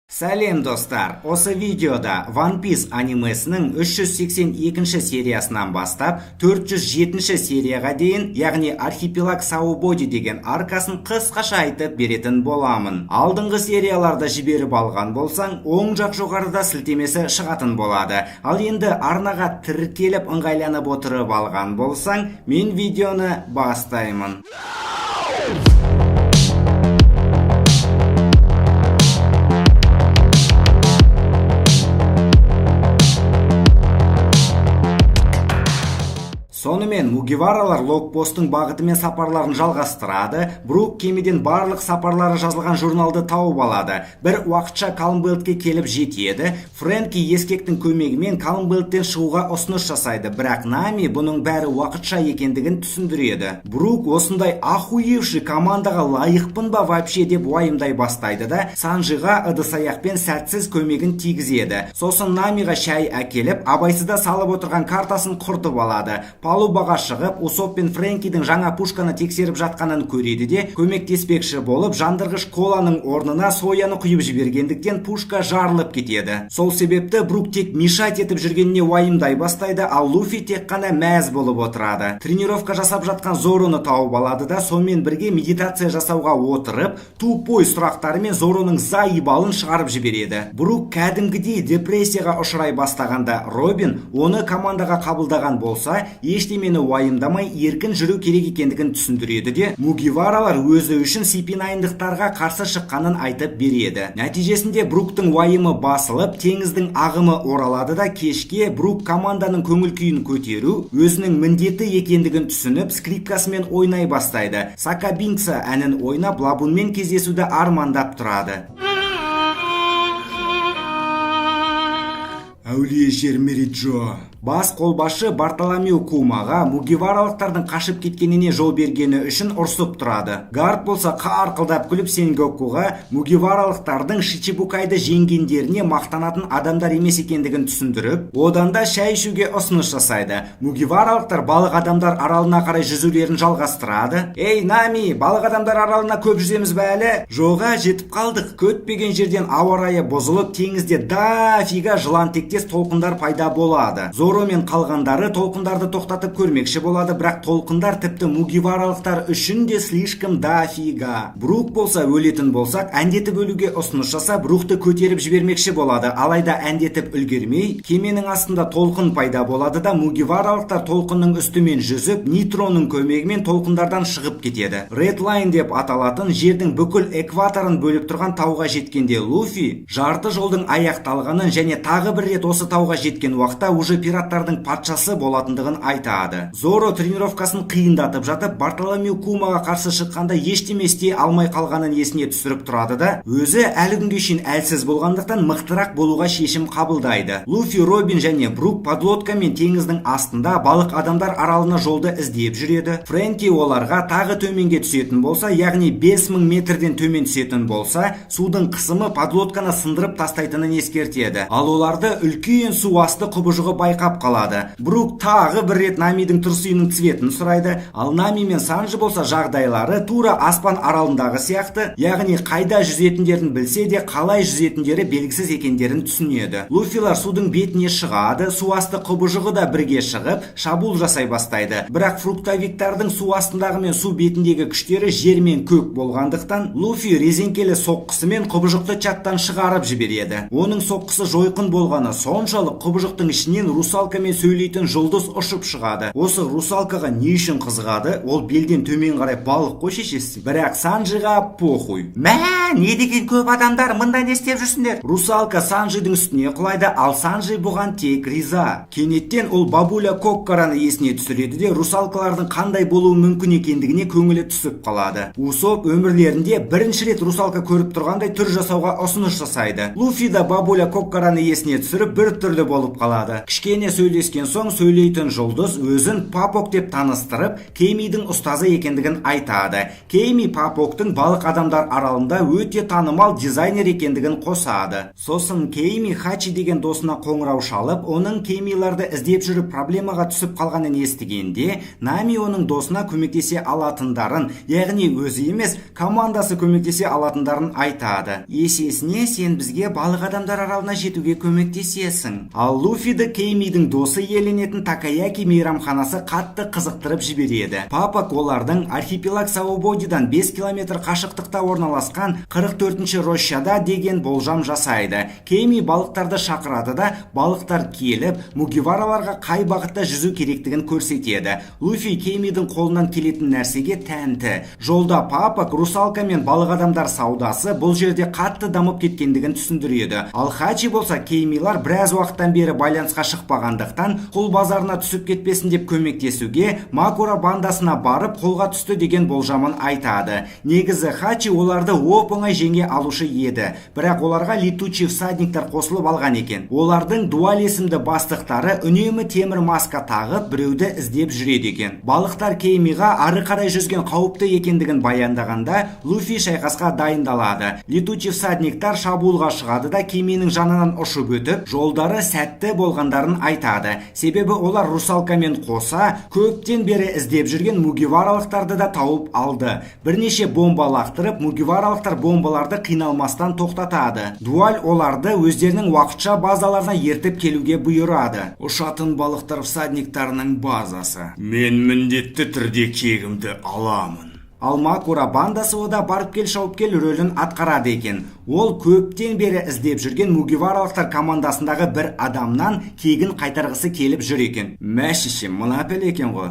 Сәлем, достар! Осы видеода One Piece анимесінің 382 сериясынан бастап 407 серияға дейін, яғни Архипелаг Сабаоди деген аркасын қысқаша айтып беретін боламын. Алдыңғы серияларды жіберіп алған болсаң, оң жақ жоғарыда сілтемесі шығатын болады. Ал енді арнаға тіркеліп, ыңғайланып отырып алған болсаң, мен видеоны бастаймын. Сонымен, Мугиваралар логпосттың бағытымен сапарларын жалғастырады. Брук кемеден барлық сапарлары жазылған журналды тауып алады. Бір уақытша Калмбелтке келіп жетеді. Фрэнки ескектің көмегімен Калмбелттен шығуға ұсыныс жасайды, бірақ Нами бұның бәрі уақытша екендігін түсіндіреді. Брук осындай охуевший командаға лайықпын ба вообще деп уайымдай бастайды да, Санжиға ыдыс аяқпен сәтсіз көмегін тигізеді. Сосын Намиға шай әкеліп, абайсызда салып отырған картасын құртып алады. Палубаға шығып, Усоп пен Фрэнкидің жаңа пушканы тексеріп жатқанын көреді де, көмектеспекші болып, жандырғыш коланың орнына сояны құйып жібергендіктен, пушка жарылып кетеді. Сол себепті Брук тек мешать етіп жүргеніне уайымдай бастайды, ал Луфи тек қана мәз болып отырады. Тренировка жасап жатқан Зороны тауып алады да, сонымен бірге медитация жасауға отырып, тупой сұрақтарымен Зороның заебалын шығарып жібереді. Брук кәдімгідей депрессияға ұшырай бастағанда, Робин оны командаға қабылдаған болса, ештемені уайымдамай еркін жүру керек екендігін түсіндіреді де, Мугиваралар өзі үшін сипинайндықтарға қарсы шыққанын айтып береді. Нәтижесінде Бруктың уайымы басылып, теңіздің ағымы оралады да, кешке Брук команданың көңіл күйін көтеру өзінің міндеті екендігін түсініп, скрипкасымен ойнай бастайды. Сакабинкса әнін ойнап, Лабунмен кездесуді армандап тұрады. Әулие жер Мериджо. Бас қолбасшы Бартоломео Кумаға мугиваралықтардың қашып кеткеніне жол бергені үшін ұрсып тұрады. Гарп болса қарқылдап күліп, Сенгокуға мугиваралықтардың Шичибукайды жеңгендеріне мақтанатын адамдар емес екендігін түсіндіріп, одан да шай ішуге ұсыныс жасайды. Мугиваралықтар балық адамдар аралына қарай жүзулерін жалғастырады. Ей, Нами, балық адамдар аралына көп жүземіз бе әлі? Жоға, жетіп қалдық. Күтпеген жерден ауа райы бұзылып, теңізде дофига жылан тектес толқындар пайда болады. Зоро мен қалғандары толқындарды тоқтатып көрмекші болады, бірақ толқындар тіпті мугиваралықтар үшін де слишком дофига. Брук болса, өлетін болсақ, әндетіп өлуге ұсыныс жасап, рухты көтеріп жібермекші болады. Алайда әндетіп үлгермей, кеменің астында толқын пайда болады да, мугиваралықтар толқынның үстімен жүзіп, нитроның көмегімен толқындардан шығып кетеді. Red Line деп аталатын жердің бүкіл экваторын бөліп тұрған тауға жеткенде, Луфи жарты жолдың аяқталғанын және тағы бір рет осы тауға жеткен уақытта уже пираттардың патшасы болатындығын айтады. Зоро тренировкасын қиындатып жатып, Бартоломео Кумаға қарсы шыққанда ештеме істей алмай қалғанын есіне түсіріп тұрады да, өзі әлі күнге шейін әлсіз болғандықтан, мықтырақ болуға шешім қабылдайды. Луфи, Робин және Брук подлодкамен теңіздің астында балық адамдар аралына жолды іздеп жүреді. Фрэнки оларға тағы төменге түсетін болса, яғни 5000 метрден төмен түсетін болса, судың қысымы подлодканы сындырып тастайтынын ескертеді. Ал оларды үлкен су асты құбыжығы байқап қалады. Брук тағы бір рет Намидің трусиының цветін сұрайды, ал Нами мен Санжи болса, жағдайлары тура аспан аралындағы сияқты, яғни қайда жүзетіндерін білсе де, қалай жүзетіндері белгісіз екендерін түсінеді. Луфилар судың бетіне шығады, су асты құбыжығы да бірге шығып, шабуыл жасай бастайды. Бірақ фруктовиктардың су астындағы мен су бетіндегі күштері жер мен көк болғандықтан, Луфи резеңкелі соққысымен құбыжықты чаттан шығарып жібереді. Оның соққысы жойқын болғаны соншалық, құбыжықтың ішінен русалкамен сөйлейтін жұлдыз ұшып шығады. Осы русалкаға не үшін қызығады? Ол белден төмен қарай балық қой шешесі. Бірақ Санжиға похуй. Мә, не деген көп адамдар, мында не істеп жүрсіңдер? Русалка Санжидің үстіне құлайды, ал Санжи бұған тек риза. Кенеттен ол бабуля Коккараны есіне түсіреді де, русалкалардың қандай болуы мүмкін екендігіне көңілі түсіп қалады. Усоп өмірлерінде бірінші рет русалка көріп тұрғандай түр жасауға ұсыныс жасайды. Луфи да бабуля Коккараны есіне түсіріп, бір түрлі болып қалады. Кішкене Кішкене сөйлескен соң, сөйлейтін жұлдыз өзін Папок деп таныстырып, Кеймидің ұстазы екендігін айтады. Кейми Папоктың балық адамдар аралында өте танымал дизайнер екендігін қосады. Сосын Кейми Хачи деген досына қоңырау шалып, оның Кеймиларды іздеп жүріп проблемаға түсіп қалғанын естігенде, Нами оның досына көмектесе алатындарын, яғни өзі емес, командасы көмектесе алатындарын айтады. Есесіне сен бізге балық адамдар аралына жетуге көмектесесің. Ал Луфиді Кеймидің досы иеленетін Такаяки мейрамханасы қатты қызықтырып жібереді. Папак олардың архипелаг Саубодидан 5 километр қашықтықта орналасқан 44-ші рощада деген болжам жасайды. Кейми балықтарды шақырады да, балықтар келіп, мугивараларға қай бағытта жүзу керектігін көрсетеді. Луфи Кеймидің қолынан келетін нәрсеге тәнті. Жолда Папак русалка мен балық адамдар саудасы бұл жерде қатты дамып кеткендігін түсіндіреді. Ал Хачи болса, Кеймилар біраз уақыттан бері байланысқа шықпағандықтан, құл базарына түсіп кетпесін деп көмектесуге Макура бандасына барып қолға түсті деген болжамын айтады. Негізі Хачи оларды оп-оңай жеңе алушы еді, бірақ оларға летучий всадниктар қосылып алған екен. Олардың Дуаль есімді бастықтары үнемі темір маска тағып, біреуді іздеп жүреді екен. Балықтар Кеймиға ары қарай жүзген қауіпті екендігін баяндағанда, Луфи шайқасқа дайындалады. Летучий всадниктар шабуылға шығады да, кеменің жанынан ұшып өтіп, жолдары сәтті болғандарын айтады. Себебі олар русалкамен қоса көптен бері іздеп жүрген мугиваралықтарды да тауып алды. Бірнеше бомба лақтырып, мугиваралықтар бомбаларды қиналмастан тоқтатады. Дуаль оларды өздерінің уақытша базаларына ертіп келуге бұйырады. Ұшатын балықтар всадниктарының базасы. Мен міндетті түрде кегімді аламын. Ал Макура бандасы ода барып кел, шауып кел рөлін атқарады екен. Ол көптен бері іздеп жүрген мугиваралықтар командасындағы бір адамнан кегін қайтарғысы келіп жүр екен. Мә, шешем, мына пәле екен ғой.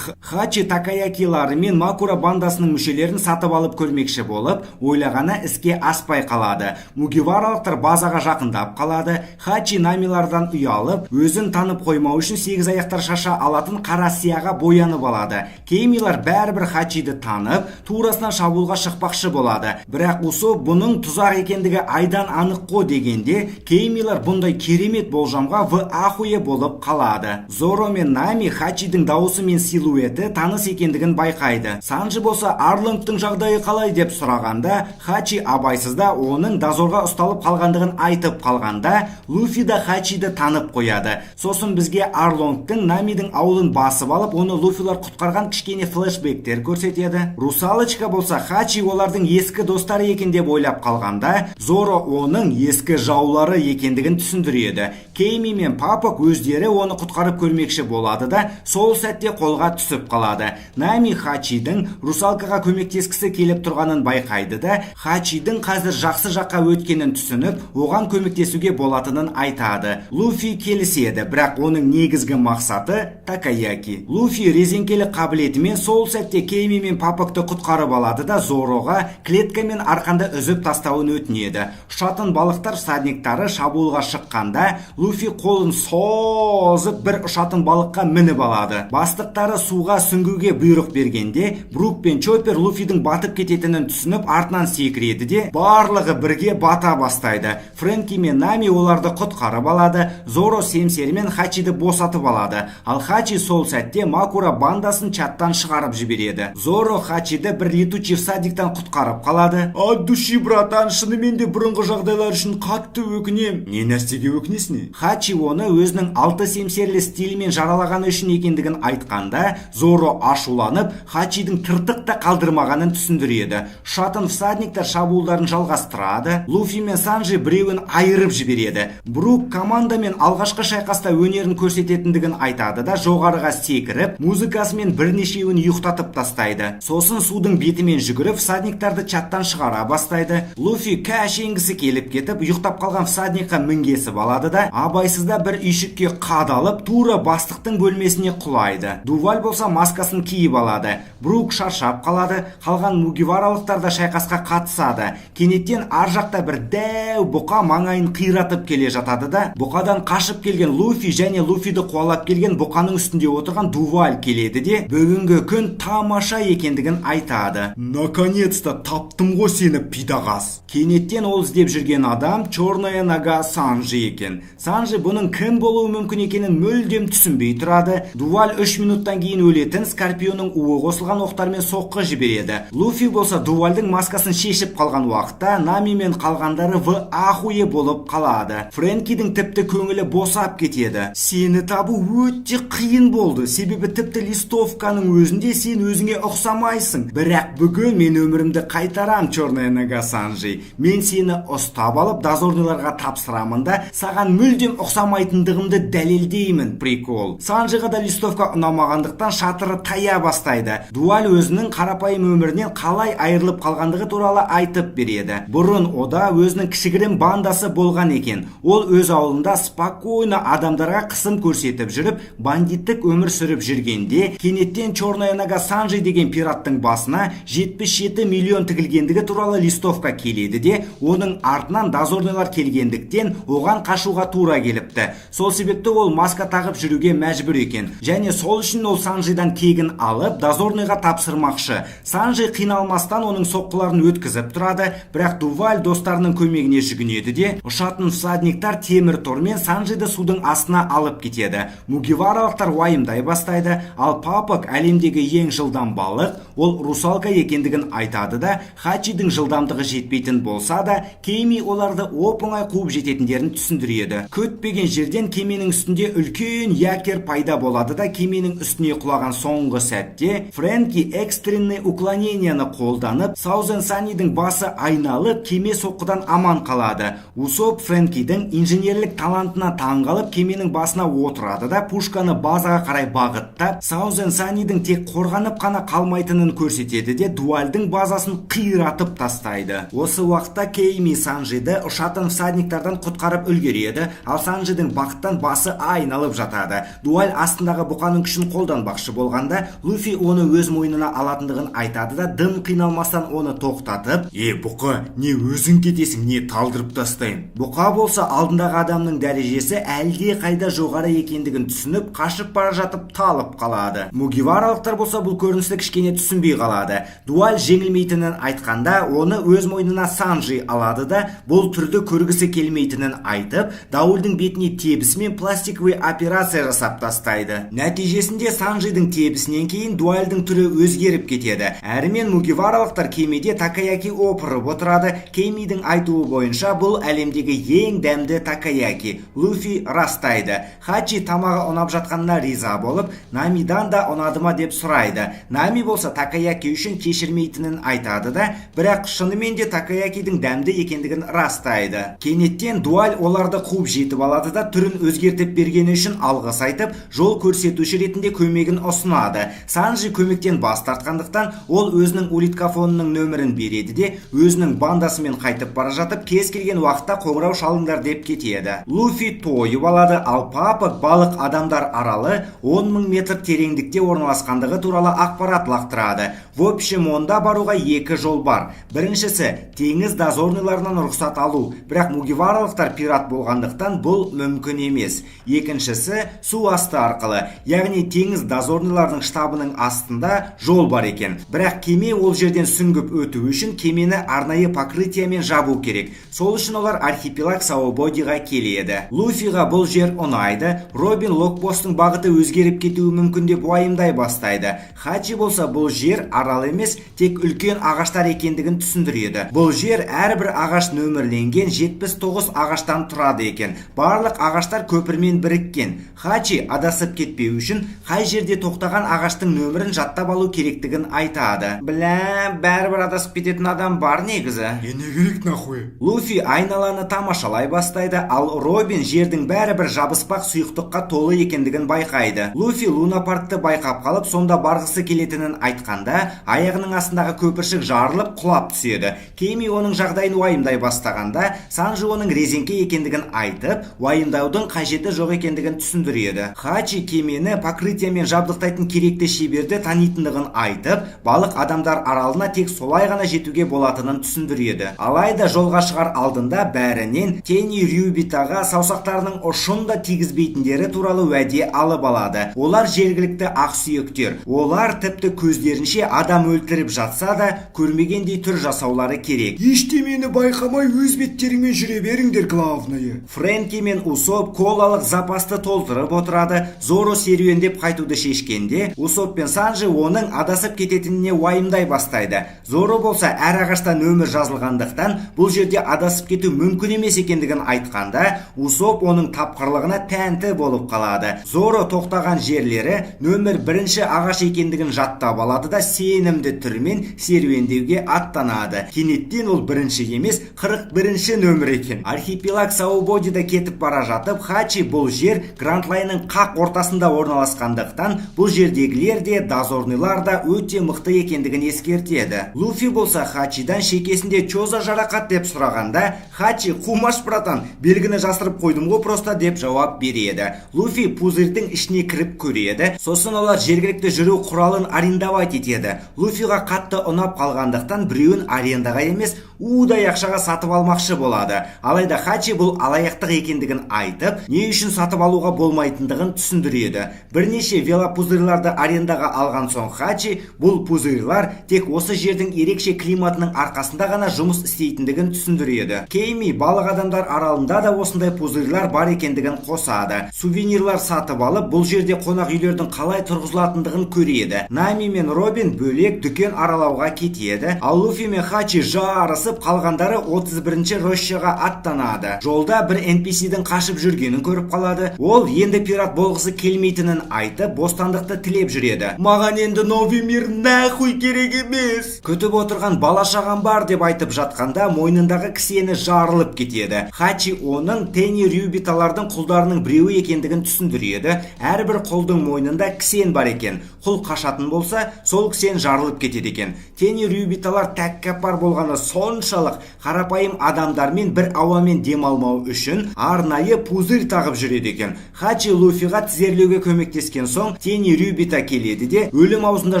Хачи такаякилары мен Макура бандасының мүшелерін сатып алып көрмекші болып, ойлағаны іске аспай қалады. Мугиваралықтар базаға жақындап қалады. Хачи намилардан ұялып, өзін танып қоймау үшін сегіз аяқтар шаша алатын қара сияға боянып алады. Кеймилар бәрібір Хачиді танып, турасынан шабуылға шықпақшы болады. Бірақ Усоп бұның тұзақ екендігі айдан анық қой дегенде, Кеймилар бұндай керемет болжамға в ахуе болып қалады. Зоро мен Нами Хачидің дауысы мен силуэті таныс екендігін байқайды. Санжи болса, Арлонгтың жағдайы қалай деп сұрағанда, Хачи абайсызда оның дозорға ұсталып қалғандығын айтып қалғанда, Луфи да Хачиді танып қояды. Сосын бізге Арлонгтың Намидің ауылын басып алып, оны Луфилар құтқарған кішкене флешбектер көрсетеді. Русалочка болса, Хачи олардың ескі достары екен деп ойлап қалғанда, Зоро оның ескі жаулары екендігін түсіндіреді. Кейми мен Папок өздері оны құтқарып көрмекші болады да, сол сәтте қолға түсіп қалады. Нами Хачидің русалкаға көмектескісі келіп тұрғанын байқайды да, Хачидің қазір жақсы жаққа өткенін түсініп, оған көмектесуге болатынын айтады. Луфи келіседі, бірақ оның негізгі мақсаты такаяки. Луфи резеңкелі қабілетімен сол сәтте Кейми мен Папокты құтқарып алады да, Зороға клетка мен арқанды үзіп тастауын өтінеді. Ұшатын балықтар всадниктары шабуылға шыққанда, Луфи қолын созып, бір ұшатын балыққа мініп алады. Бастықтары суға сүңгуге бұйрық бергенде, Брук пен Чоппер Луфидің батып кететінін түсініп, артынан секіреді де, барлығы бірге бата бастайды. Фрэнки мен Нами оларды құтқарып алады. Зоро семсерімен Хачиді босатып алады. Ал Хачи сол сәтте Макура бандасын чаттан шығарып жібереді. Зоро Хачиді бір летучий всадниктан құтқарып қалады. От души, братан, шынымен де бұрынғы жағдайлар үшін қатты өкінем. Не нәрсеге өкінесің? Хачи оны өзінің алты семсерлі стилімен жаралағаны үшін екендігін айтқанда, Зоро ашуланып, Хачидің тыртық та қалдырмағанын түсіндіреді. Ұшатын всадниктар шабуылдарын жалғастырады. Луфи мен Санжи біреуін айырып жібереді. Брук командамен алғашқы шайқаста өнерін көрсететіндігін айтады да, жоғарыға секіріп, музыкасымен бірнешеуін ұйықтатып тастайды. Сосын судың бетімен жүгіріп, всадниктарды чаттан шығара бастайды. Луфи кәшенгісі келіп кетіп, ұйықтап қалған всадникқа мінгесіп алады да, абайсызда бір үйшікке қадалып, тура бастықтың бөлмесіне құлайды. Дуваль болса маскасын киіп алады. Брук шаршап қалады. Қалған мугиваралықтар да шайқасқа қатысады. Кенеттен ар жақта бір дәу бұқа маңайын қиратып келе жатады да, бұқадан қашып келген Луфи және Луфиді қуалап келген бұқаның үстінде отырған Дуваль келеді де, бүгінгі күн тамаша екендігін айтады. Наконец-то таптым ғой сені, пидағас. Кенеттен Кенеттен ол іздеп жүрген адам Черная нога Санжи екен. Санжи бұның кім болуы мүмкін екенін мүлдем түсінбей тұрады. Дуваль 3 минуттан кейін өлетін Скорпионның уы қосылған оқтармен соққы жібереді. Луфи болса Дувальдың маскасын шешіп қалған уақытта Нами мен қалғандары в ахуе болып қалады. Фрэнкидің тіпті көңілі босап кетеді. Сені табу өте қиын болды, себебі тіпті листовканың өзінде сен өзіңе ұқсамайсың. Бірақ бүгін мен өмірімді қайтарам, Черная нога Санжи. Мен сені ұстап алып, дозорныйларға тапсырамын да, саған мүлдем ұқсамайтындығымды дәлелдеймін. Прикол. Санжиға да листовка ұнамағандықтан шатыры тая бастайды. Дуаль өзінің қарапайым өмірінен қалай айырылып қалғандығы туралы айтып береді. Бұрын ода өзінің кішігірім бандасы болған екен. Ол өз ауылында спокойно адамдарға қысым көрсетіп жүріп, бандиттік өмір сүріп жүргенде, кенеттен Черная нога Санжи деген пираттың басына 77 миллион тігілгендігі туралы листовка келеді де, оның артынан дозорныйлар келгендіктен оған қашуға тура келіпті. Сол себепті ол маска тағып жүруге мәжбүр екен. Және сол үшін ол Санжидан кегін алып, дозорныйға тапсырмақшы. Санжи қиналмастан оның соққыларын өткізіп тұрады, бірақ Дуваль достарының көмегіне жүгінеді де, ұшатын всадниктар темір тормен Санжиді судың астына алып кетеді. Мугиваралықтар уайымдай бастайды, ал Папок әлемдегі ең жылдам балық ол русалка екендігін айтады да, Хачидің жылдамдығы жетпейтін болса да, Кейми оларды оп-оңай қуып жететіндерін түсіндіреді. Күтпеген жерден кеменің үстінде үлкен якорь пайда болады да, кеменің үстіне құлаған соңғы сәтте Фрэнки экстренный уклоненияны қолданып, Саузен Саннидің басы айналып, кеме соққыдан аман қалады. Усоп Фрэнкидің инженерлік талантына таңғалып, кеменің басына отырады да, пушканы базаға қарай бағыттап, Саузен Саннидің тек қорғанып қана қалмайтынын көрсетеді де, Дуальдың базасын қиратып тастайды. Осы уақытта Кейми Санжиді ұшатын всадниктардан құтқарып үлгереді, ал Санжидің бақыттан басы айналып жатады. Дуаль астындағы бұқаның күшін қолданбақшы болғанда, Луфи оны өз мойнына алатындығын айтады да, дым қиналмастан оны тоқтатып, Е, бұқа, не өзің кетесің, не талдырып тастайын. Бұқа болса алдындағы адамның дәрежесі әлде қайда жоғары екендігін түсініп, қашып бара жатып талып қалады. Мугиваралықтар болса бұл көріністі кішкене түсінбей қалады. Дуаль жеңілмейтінін айтқанда, оны өз мойнына Санжи алады да, бұл түрді көргісі келмейтінін айтып, Даульдың бетіне тебісімен пластиковый операция жасап тастайды. Нәтижесінде Санжидің тебісінен кейін Дуальдың түрі өзгеріп кетеді. Әрімен мугиваралықтар кемеде такаяки опырып отырады. Кеймидің айтуы бойынша, бұл әлемдегі ең дәмді такаяки. Луфи растайды. Хачи тамағы ұнап жатқанына риза болып, Намидан да ұнады ма деп сұрайды. Нами болса такаяки үшін кешірмейтінін айтады да, бірақ шынымен де такаякидің дәмді екендігін растайды. Кенеттен Дуаль оларды қуып жетіп алады да, түрін өзгертіп бергені үшін алғыс айтып, жол көрсетуші ретінде көмегін ұсынады. Санжи көмектен бас тартқандықтан, ол өзінің улиткафонының нөмірін береді де, өзінің бандасымен қайтып бара жатып, кез келген уақытта қоңырау шалыңдар деп кетеді. Луфи тойып алады, ал Папок балық адамдар аралы 10 мың метр тереңдікте орналасқандығы туралы ақпарат лақтырады. В общем, онда баруға екі жол бар. Біріншісі — теңіз дозорныйларынан рұқсат алу, бірақ мугиваралықтар пират болғандықтан, бұл мүмкін емес. Екіншісі — су асты арқылы, яғни теңіз дозорныйларының штабының астында жол бар екен. Бірақ кеме ол жерден сүңгіп өту үшін кемені арнайы покрытиямен жабу керек. Сол үшін олар архипелаг Саободиға келеді. Луфиға бұл жер ұнайды. Робин логпосттың бағыты өзгеріп кетуі мүмкін деп уайымдай бастайды. Хачи болса бұл жер арал емес, тек үлкен ағаштар екендігін түсіндіреді. Бұл жер әрбір ағаш нөмірленген 79 ағаштан тұрады екен. Барлық ағаштар көпірмен біріккен. Хачи адасып кетпеу үшін қай жерде тоқтаған ағаштың нөмірін жаттап алу керектігін айтады. Бля, бәрібір адасып кететін адам бар негізі. Е, не керек нахуй? Луфи айналаны тамашалай бастайды, ал Робин жердің бәрі бір жабыспақ сұйықтыққа толы екендігін байқайды. Луфи луна паркты байқап қалып, сонда барғысы келетінін айтқанда, аяғының астындағы көпіршік жарылып, құлап түседі. Кейми оның жағдайын уайымдай бастағанда, Санжи оның резеңке екендігін айтып, уайымдаудың қажеті жоқ екендігін түсіндіреді. Хачи кемені покрытиямен жабдықтайтын керекті шеберді танитындығын айтып, балық адамдар аралына тек солай ғана жетуге болатынын түсіндіреді. Алайда жолға шығар алдында бәрінен Тени Рюбитаға саусақтарының ұшын да тигізбейтіндері туралы уәде алып алады. Олар жергілікті ақсүйектер. Олар тіпті көздерінше адам өлтіріп жатса да, көрмегендей түр жасаулары керек. Ештеңе Ештемені байқамай, өз беттеріңмен жүре беріңдер, главное. Фрэнки мен Усоп колалық запасты толтырып отырады. Зоро серуендеп қайтуды шешкенде, Усоп пен Санжи оның адасып кететініне уайымдай бастайды. Зоро болса, әр ағашта нөмір жазылғандықтан, бұл жерде адасып кету мүмкін емес екендігін айтқанда, Усоп оның тапқырлығына тәнті болып қалады. Зоро тоқтаған жерлері нөмір бірінші ағаш екендігін жаттап алады да, сенімді түрмен серуендеуге аттанады. Кенеттен ол бірінші емес, 41-ші нөмір екен. Архипелаг Саубодида кетіп бара жатып, Хачи бұл жер Гранд Лайнның қақ ортасында орналасқандықтан, бұл жердегілер де, дозорныйлар да өте мықты екендігін ескертеді. Луфи болса, Хачидан шекесінде чё за жарақат деп сұрағанда, Хачи: «Қумаш, братан, белгіні жасырып қойдым ғой просто», – деп жауап береді. Луфи пузырьдың ішіне кіріп көреді. Сосын олар жергілікті жүру құралын арендовать етеді. Луфиға қатты ұнап қалғандықтан, біреуін арендаға емес, удай ақшаға сатып алмақшы болады. Алайда Хачи бұл алаяқтық екендігін айтып, не үшін сатып алуға болмайтындығын түсіндіреді. Бірнеше велопузырьларды арендаға алған соң, Хачи бұл пузырьлар тек осы жердің ерекше климатының арқасында ғана жұмыс істейтіндігін түсіндіреді. Кейми балық адамдар аралында да осындай пузырьлар бар екендігін қосады. Сувенирлар сатып алып, бұл жерде қонақ үйлердің қалай тұрғызылатындығын көреді. Нами мен Робин бөлек дүкен аралауға кетеді, ал Луфи мен Хачи жарысып, қалғандары 31-ші рощаға аттанады. Жолда бір NPC-дің қашып жүргенін көріп қалады. Ол енді пират болғысы келмейтінін айтып, бостандықты тілеп жүреді. «Маған енді новый мир нахуй керек емес. Күтіп отырған бала шағам бар», – деп айтып жатқанда, мойнындағы кісені жарылып кетеді. Хачи оның Тенрюбиталардың құлдарының біреуі екендігін түсіндіреді. Әрбір құлдың мойнында кісен бар екен. Құл қашатын болса, сол кісен жарылып кетеді екен. Тенрюбиталар тәкаппар болғаны соншалық, қарапайым адамдармен бір ауамен демалмау үшін арнайы пузырь тағып жүреді екен. Хачи Луфиға тізерлеуге көмектескен соң, Тенрюбита келеді де, өлім аузында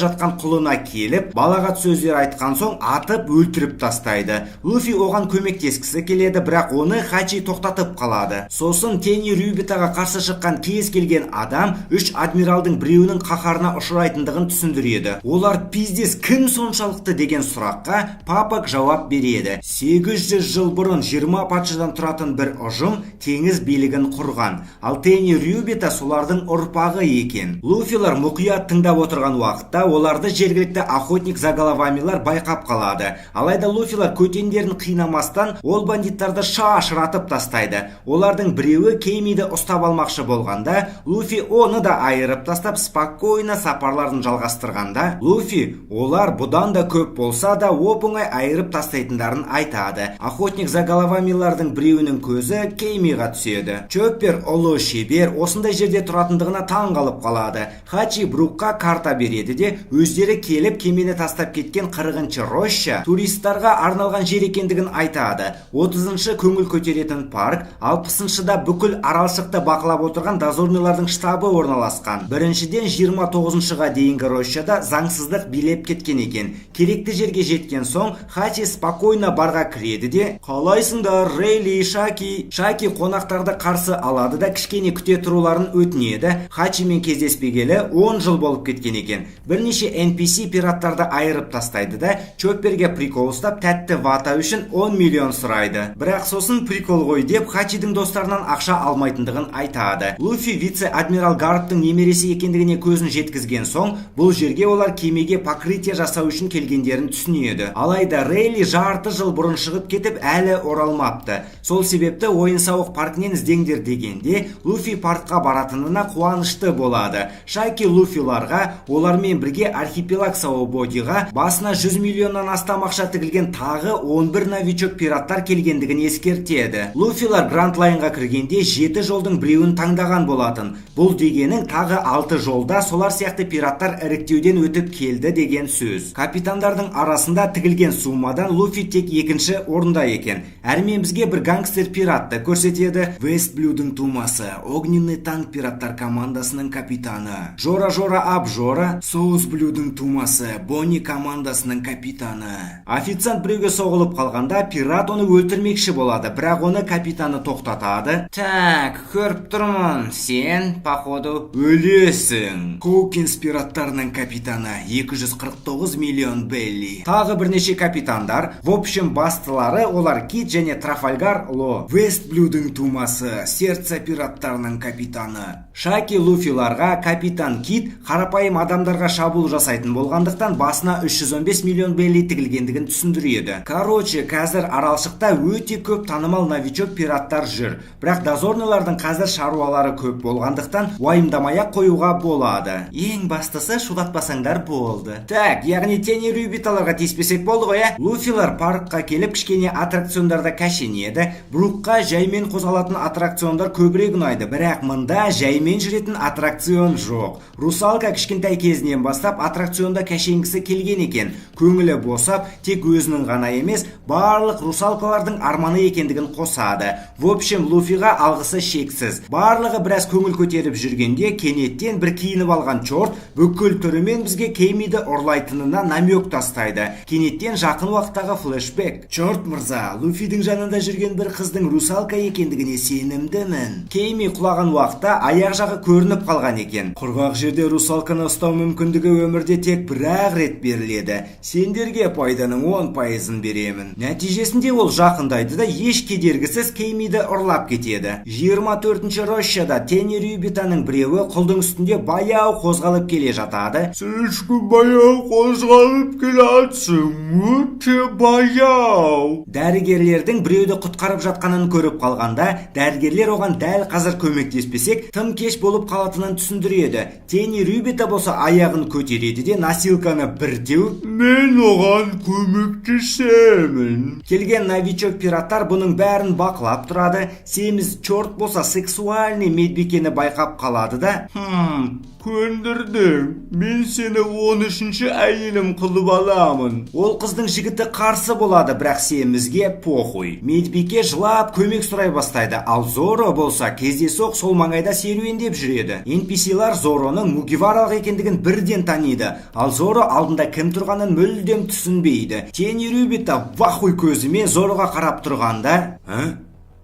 жатқан құлына келіп, балағат сөздер айтқан соң, атып өлтіріп тастайды. Луфи оған көмектескісі келеді, бірақ оны Хачи тоқтатып қалады. Сосын Тенрюбитаға қарсы шыққан кез келген адам үш адмиралдың біреуінің қаһарына ұшырайтындығын түсіндіреді. Олар пиздец кім соншалықты деген сұраққа Папак жауап береді: 800 жыл бұрын 20 патшадан тұратын бір ұжым теңіз билігін құрған, ал Тенрюбита солардың ұрпағы екен. Луфилар мұқият тыңдап отырған уақытта оларды жергілікті охотник за головамилар байқап қалады. Алайда луфилар көтендерін қинамастан, ол бандиттарды шашыратып тастайды. Олардың біреуі Кеймиді ұстап алмақшы болғанда, Луфи оны да айырып тастап, спокойно сапарларын жалғастырғанда, Луфи олар бұдан да көп болса да, оп оңай айырып тастайтындарын айтады. Охотник за головамилардың біреуінің көзі Кеймиға түседі. Чоппер ұлы шебер осындай жерде тұратындығына таң қалып қалады. Хачи Брукқа карта береді де, өздері келіп кемені тастап кеткен 40-шы роща туристарға арналған жер екендігін айтады. 30-шы көңіл көтеретін парк, 60-шыда бүкіл аралшықты бақылап отырған дозорныйлардың штабы орналасқан. Біріншіден 29-шыға дейінгі рощада заңсыздық билеп кеткен екен. Керекті жерге жеткен соң, Хачи спокойно барға кіреді де: «Қалайсыңдар, Рейли, Шаки?» Шаки қонақтарды қарсы алады да, кішкене күте тұруларын өтінеді. Хачимен кездеспегелі 10 жыл болып кеткен екен. Бірнеше NPC пираттарды айырып тастайды да, Чопперге прикол ұстап, тәтті вата үшін 10 миллион сұрайды. Бірақ сосын прикол ғой деп, Хачидің достарынан ақша алмайтындығын айтады. Луфи вице-адмирал Гарптың немересі екендігіне көзін жеткізген соң, бұл жерге олар кемеге покрытие жасау үшін келгендерін түсінеді. Алайда Рейли жарты жыл бұрын шығып кетіп, әлі оралмапты. Сол себепті ойын сауық паркінен іздеңдер дегенде, Луфи паркқа баратынына қуанышты болады. Шаки Луфиларға олармен бірге архипелаг Саубодиға басына 100 миллионнан астам ақша тігілген тағы 11 новичок пираттар келгендігін ескертеді. Луфилар Гранд Лайнға кіргенде жеті жолдың біреуін таңдаған болатын. Бұл дегенің тағы алты жолда солар сияқты пираттар іріктеуден өтіп келді деген сөз. Капитандардың арасында тігілген суммадан Луфи тек екінші орында екен. Әрмен бізге бір гангстер пиратты көрсетеді. Вест Блюдің тумасы, Огненный танк пираттар командасының капитаны. Жора Жора Абжора. Соус Блюдің тумасы, Бонни командасының капитаны. Официант біреуге соғылып қалғанда, пират оны өлтірмекші болады, бірақ оны капитаны тоқтатады. Так, көріп тұрмын, сен, походу, өлесің. Хоукинс пираттарының капитаны, 249 миллион белли. Тағы бірнеше капитандар. В Общем, бастылары олар Кит және Трафальгар Ло. Вест Блюдің тумасы, Сердце пираттарының капитаны. Шаки Луфиларға капитан Кит қарапайым адамдарға шабуыл жасайтын болғандықтан, басына 315 миллион белли тігілгендігін түсіндіреді. Короче, қазір аралшықта өте көп танымал новичок пираттар жүр. Бірақ дозорныйлардың қазір шаруалары көп болғандықтан, уайымдамай ақ қоюға болады. Ең бастысы, шулатпасаңдар болды. Так, яғни теннюбиталарға тиіспесек болды ғой, ә? Луфилар паркқа келіп, кішкене аттракциондарда кәшенеді. Брукқа жаймен қозғалатын аттракциондар көбірек ұнайды, бірақ мында жаймен жүретін аттракцион жоқ. Русалка кішкентай кезінен бастап аттракционда кәшенгісі келген екен. Көңілі босап, тек өзінің ғана емес, барлық русалкалардың арманы екендігін қосады. В общем, Луфиға алғысы шексіз. Барлығы біраз көңіл көтеріп жүргенде, кенеттен бір киініп алған чорт бүкіл түрімен бізге Кеймиді ұрлайтынына намек тастайды. Кенеттен жақын уақыттағы флешбек. Чорт мырза, Луфидің жанында жүрген бір қыздың русалка екендігіне сенімдімін. Кейми құлаған уақытта аяқ жағы көрініп қалған екен. Құрғақ жерде русалканы ұстау мүмкіндігі өмірде тек бір-ақ рет беріледі. Сендерге пайданың 10%-ын беремін. Нәтижесінде ол жақындайды да, еш кедергісіз Кеймиді ұрлап кетеді. 24-ші рощада Теннюбитаның біреуі құлдың үстінде баяу қозғалып келе жатады. Слишком баяу қозғалып келатсың, өте баяу. Дәрігерлердің біреуді құтқарып жатқанын көріп қалғанда, дәрігерлер оған дәл қазір көмектеспесек, тым кеш болып қалатынын түсіндіреді. Теннюбита болса аяғын көтереді де, носилканы бір теуіп, Мен оған көмектесемін. Келген новичок пираттар бұның бәрін бақылап тұрады. Семіз чорт болса сексуальный медбикені байқап қалады да, Көндірдің. Мен сені 13-ші әйелім қылып аламын. Ол қыздың жігіті қарсы болады, бірақ семізге похуй. Медбике жылап көмек сұрай бастайды, ал Зоро болса кездейсоқ сол маңайда серуендеп жүреді. NPC-лар Зороның мугиваралық екендігін бірден таниды, ал Зоро алдында кім тұрғанын мүлдем түсінбейді. Теннюбита вахуй көзімен Зороға қарап тұрғанда, А?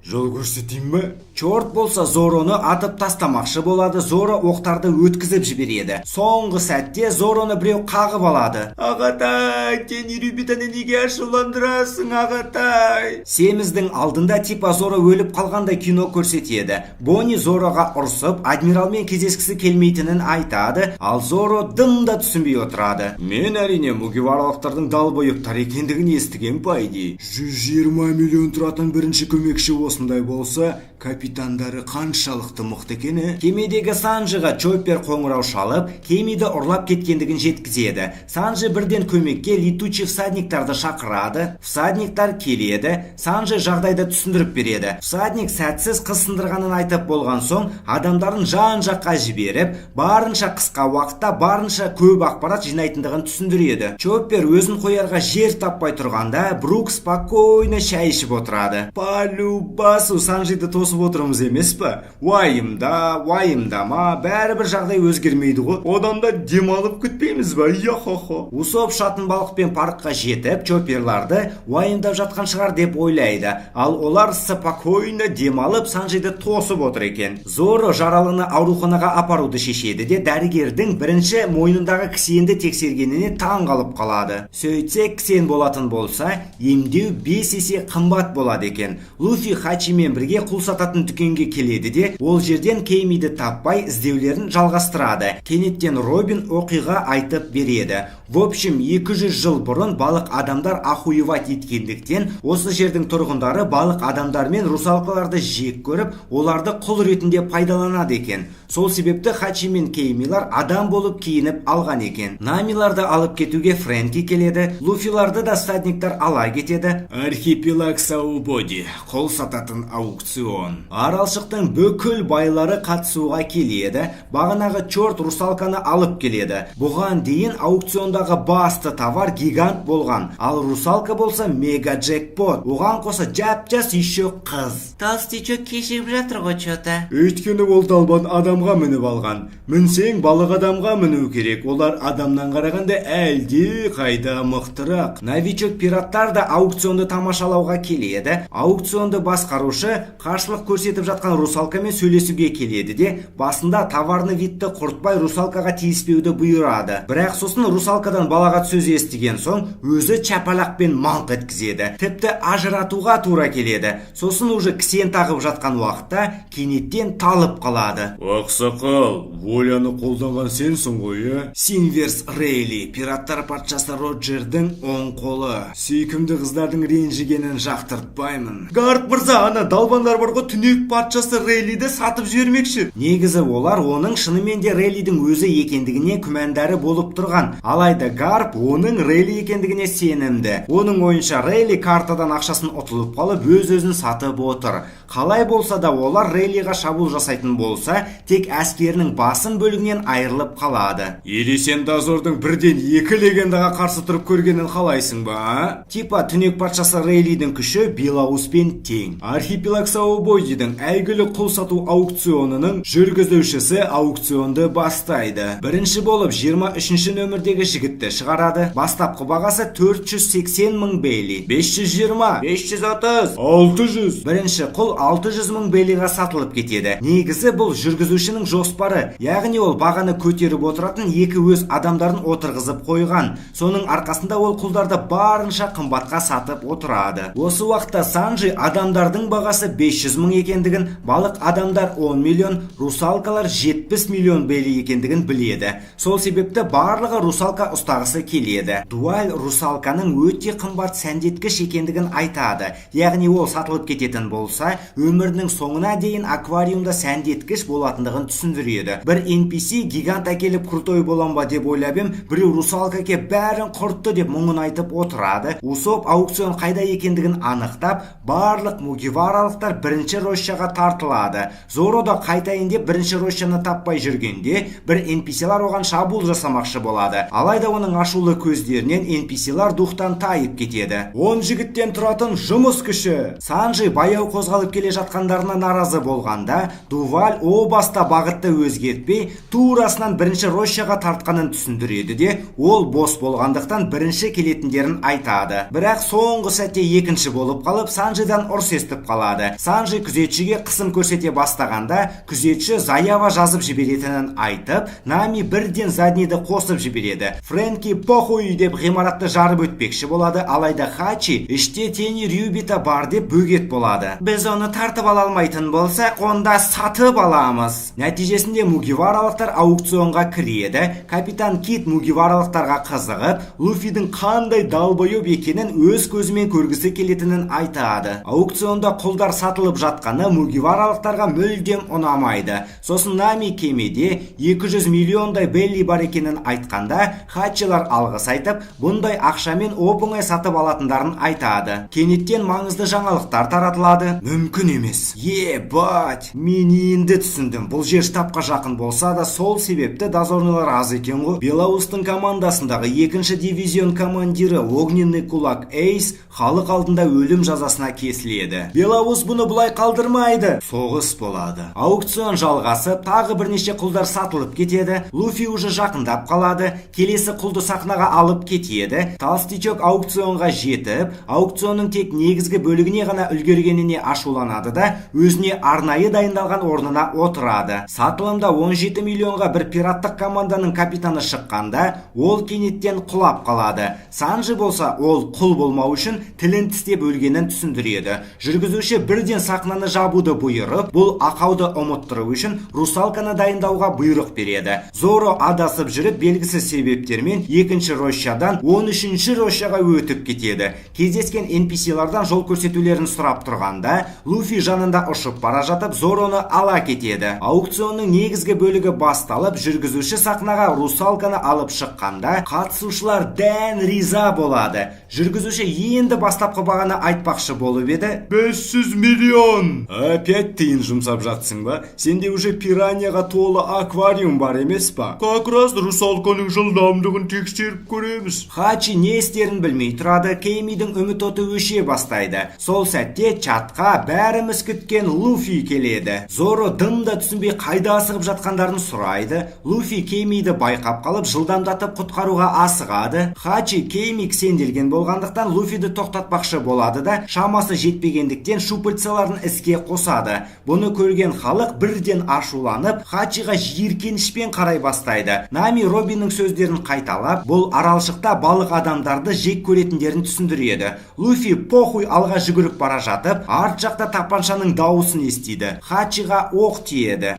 Жол көрсетейін ба? Чорт болса Зороны атып тастамақшы болады, Зоро оқтарды өткізіп жібереді. Соңғы сәтте Зороны біреу қағып алады. Ағатай, Теннюбитаны неге ашуландырасың, ағатай? Семіздің алдында типа Зоро өліп қалғандай кино көрсетеді. Бонни Зороға ұрсып, адмиралмен кездескісі келмейтінін айтады, ал Зоро дым да түсінбей отырады. Мен әрине мугиваралықтардың долбоебтар екендігін естіген, по идее. 120 миллион тұратын бірінші көмекші осындай болса, капитандары қаншалықты мықты екен, е? Кемедегі Санжиға Чоппер қоңырау шалып, Кемиді ұрлап кеткендігін жеткізеді. Санжи бірден көмекке летучий всадниктарды шақырады. Всадниктар келеді, Санжи жағдайды түсіндіріп береді. Всадник сәтсіз қыз сындырғанын айтып болған соң, адамдарын жан-жаққа жіберіп, барынша қысқа уақытта барынша көп ақпарат жинайтындығын түсіндіреді. Чоппер өзін қоярға жер таппай тұрғанда, Брук спокойно шай ішіп отырады. По-любасу Санжиді тосып отырмыз емес па? Уайымда, уайымдама, бәрібір жағдай өзгермейді ғой. Одан да демалып күтпейміз ба? Йо-хо-хо. Усоп ұшатын балықпен паркқа жетіп, чопперларды уайымдап жатқан шығар деп ойлайды. Ал олар спокойно демалып, Санжиді тосып отыр екен. Зоро жаралыны ауруханаға апаруды шешеді де, дәрігердің бірінші мойнындағы кісенді тексергеніне таң қалып қалады. Сөйтсе, кісен болатын болса, емдеу 5 есе қымбат болады екен. Луфи Хачимен бірге құл сататын дүкенге келеді де, ол жерден Кеймиді таппай іздеулерін жалғастырады. Кенеттен Робин оқиға айтып береді. В общем, 200 жыл бұрын балық адамдар охуевать еткендіктен, осы жердің тұрғындары балық адамдар мен русалкаларды жек көріп, оларды құл ретінде пайдаланады екен. Сол себепті Хачи мен Кеймилар адам болып киініп алған екен. Намиларды алып кетуге Фрэнки келеді, Луфиларды да всадниктар ала кетеді. Архипелаг Саубоди, құл сататын аукцион. Аралшықтың бүкіл байлары қатысуға келеді. Бағанағы чорт русалканы алып келеді. Бұған дейін аукциондағы басты товар гигант болған, ал русалка болса мега джекпот. Оған қоса жап-жас еще қыз. Толстячок кешігіп жатыр ғой че-то. Өйткені ол далбан адамға мініп алған. Мінсең, балық адамға міну керек. Олар адамнан қарағанда әлде қайда мықтырақ. Новичок пираттар да аукционды тамашалауға келеді. Аукционды басқарушы қарсылық көрсетіп жатқан русалкамен сөйлесуге келеді де, басында товарный видті құртпай русалкаға тиіспеуді бұйырады. Бірақ сосын русалканың Русалкадан балағат сөз естіген соң, өзі чапалақпен маңқ еткізеді. Тіпті ажыратуға тура келеді. Сосын уже кісен тағып жатқан уақытта кенеттен талып қалады. Ақсақал, воляны қолданған сенсің ғой, иә? Синверс Рейли, пираттар патшасы Роджердің оң қолы. Сүйкімді қыздардың ренжігенін жақтыртпаймын. Гарп мырза, ана далбандар бар ғой, түнек патшасы Рейлиді сатып жібермекші. Негізі олар оның шынымен де Рейлидің өзі екендігіне күмәндары болып тұрған. Алайда Гарп оның Рейли екендігіне сенімді. Оның ойынша, Рейли картадан ақшасын ұтылып қалып, өз-өзін сатып отыр. Қалай болса да, олар Рейлиға шабуыл жасайтын болса, тек әскерінің басым бөлігінен айырылып қалады. Или сен дозордың бірден екі легендаға қарсы тұрып көргенін қалайсың ба, а? Типа түнек патшасы Рейлидің күші Белоуспен тең. Архипелаг Саубойдидің әйгілі құл сату аукционының жүргізушісі аукционды бастайды. Бірінші болып 23 нөмірдегі жігітті шығарады. Бастапқы бағасы 480 мың бейли. 520, 530, 600. Бірінші құл 600 мың бейлиға сатылып кетеді. Негізі бұл жүргізушінің жоспары, яғни ол бағаны көтеріп отыратын екі өз адамдарын отырғызып қойған. Соның арқасында ол құлдарды барынша қымбатқа сатып отырады. Осы уақытта Санджи адамдардың бағасы 500 мың екендігін, балық адамдар 10 миллион, русалкалар 70 миллион бейли екендігін біледі. Сол себепті барлығы русалка ұстағысы келеді. Дуаль русалканың өте қымбат сәндеткіш екендігін айтады. Яғни ол сатылып кететін болса, өмірінің соңына дейін аквариумда сәндеткіш болатындығын түсіндіреді. Бір NPC гигант әкеліп крутой болам ба деп ойлап ем, біреу русалка кеп бәрін құртты деп мұңын айтып отырады. Усоп аукцион қайда екендігін анықтап, барлық мугиваралықтар бірінші рощаға тартылады. Зоро да қайтайын деп бірінші рощаны таппай жүргенде, бір NPC-лар оған шабуыл жасамақшы болады. Алайда оның ашулы көздерінен NPC-лар духтан тайып кетеді. 10 жігіттен тұратын жұмыс күші. Санджи баяу қозғалып келе жатқандарына наразы болғанда, Дуваль о баста бағытты өзгертпей, турасынан бірінші рощаға тартқанын түсіндіреді де, ол бос болғандықтан бірінші келетіндерін айтады. Бірақ соңғы сәтте екінші болып қалып, Санджидан ұрс естіп қалады. Санджи күзетшіге қысым көрсете бастағанда, күзетші заява жазып жіберетінін айтып, Нами бірден заднийді қосып жібереді. Фрэнки похуй деп ғимаратты жарып өтпекші болады, алайда Хачи іште Тени Рюбита бар деп бөгет болады. Біз оны тартып ала алмайтын болсақ, онда сатып аламыз. Нәтижесінде мугиваралықтар аукционға кіреді. Капитан Кит мугиваралықтарға қызығып, Луфидің қандай долбоеб екенін өз көзімен көргісі келетінін айтады. Аукционда құлдар сатылып жатқаны мугиваралықтарға мүлдем ұнамайды. Сосын Нами кемеде 200 миллиондай белли бар екенін айтқанда, хачилар алғыс айтып, бұндай ақшамен оп-оңай сатып алатындарын айтады. Кенеттен маңызды жаңалықтар таратылады. Мүмкін емес. Ебать, мен енді түсіндім. Бұл жер штабқа жақын болса да, сол себепті дозорныйлар аз екен ғой. Белоустың командасындағы екінші дивизион командирі Огненный кулак Эйс халық алдында өлім жазасына кесіледі. Белоус бұны бұлай қалдырмайды. Соғыс болады. Аукцион жалғасып, тағы бірнеше құлдар сатылып кетеді. Луфи уже жақындап қалады. Келесі құлды сахнаға алып кетеді. Толстячок аукционға жетіп, аукционның тек негізгі бөлігіне ғана үлгергеніне ашуланады да, өзіне арнайы дайындалған орнына отырады. Сатылымда 17 миллионға бір пираттық команданың капитаны шыққанда, ол кенеттен құлап қалады. Санжи болса, ол құл болмау үшін тілін тістеп өлгенін түсіндіреді. Жүргізуші бірден сахнаны жабуды бұйырып, бұл ақауды ұмыттыру үшін русалканы дайындауға бұйрық береді. Зоро адасып жүріп, белгісіз себептермен екінші рощадан 13-ші рощаға өтіп кетеді. Кездескен NPC-лардан жол көрсетулерін сұрап тұрғанда, Луфи жанында ұшып бара жатып, Зороны ала кетеді. Аукционның негізгі бөлігі басталып, жүргізуші сахнаға русалканы алып шыққанда, қатысушылар дән риза болады. Жүргізуші енді бастапқы бағаны айтпақшы болып еді. 500 миллион! Опять тиын жұмсап жатсың ба? Сенде уже пираньяға толы аквариум бар емес па? Как раз русалканың жылдамдығын тексеріп көреміз. Хачи не істерін білмей тұрады, Кеймидің үміт оты өше бастайды. Сол сәтте чатқа бәріміз күткен Луфи келеді. Зоро дым да түсінбей қайда асығып жатқандарын сұрайды. Луфи Кеймиді байқап қалып, жылдамдатып құтқаруға асығады. Хачи Кейми кісенделген болғандықтан Луфиді тоқтатпақшы болады да, шамасы жетпегендіктен щупальцаларын іске қосады. Бұны көрген халық бірден ашуланып, Хачиға жиіркенішпен қарай бастайды. Нами Робиннің сөздерін Қайталап, бұл аралшықта балық адамдарды жек көретіндерін түсіндіреді. Луфи похуй алға жүгіріп бара жатып, арт жақта тапаншаның дауысын естиді. Хачиға оқ тиеді.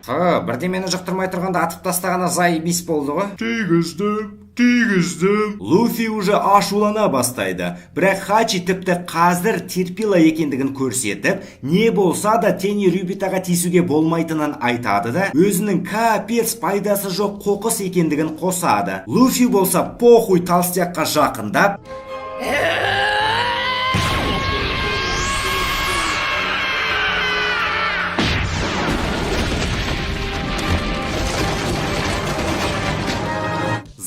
Ха, бірдемені жұқтырмай тұрғанда атып тастағаны заебись болды ғой. Тигіздім, тигіздім. Луфи уже ашулана бастайды. Бірақ Хачи тіпті қазір терпила екендігін көрсетіп, не болса да Теннюрибитаға тиісуге болмайтынын айтады да, өзінің капец пайдасы жоқ қоқыс екендігін қосады. Луфи болса похуй толстякқа жақындап,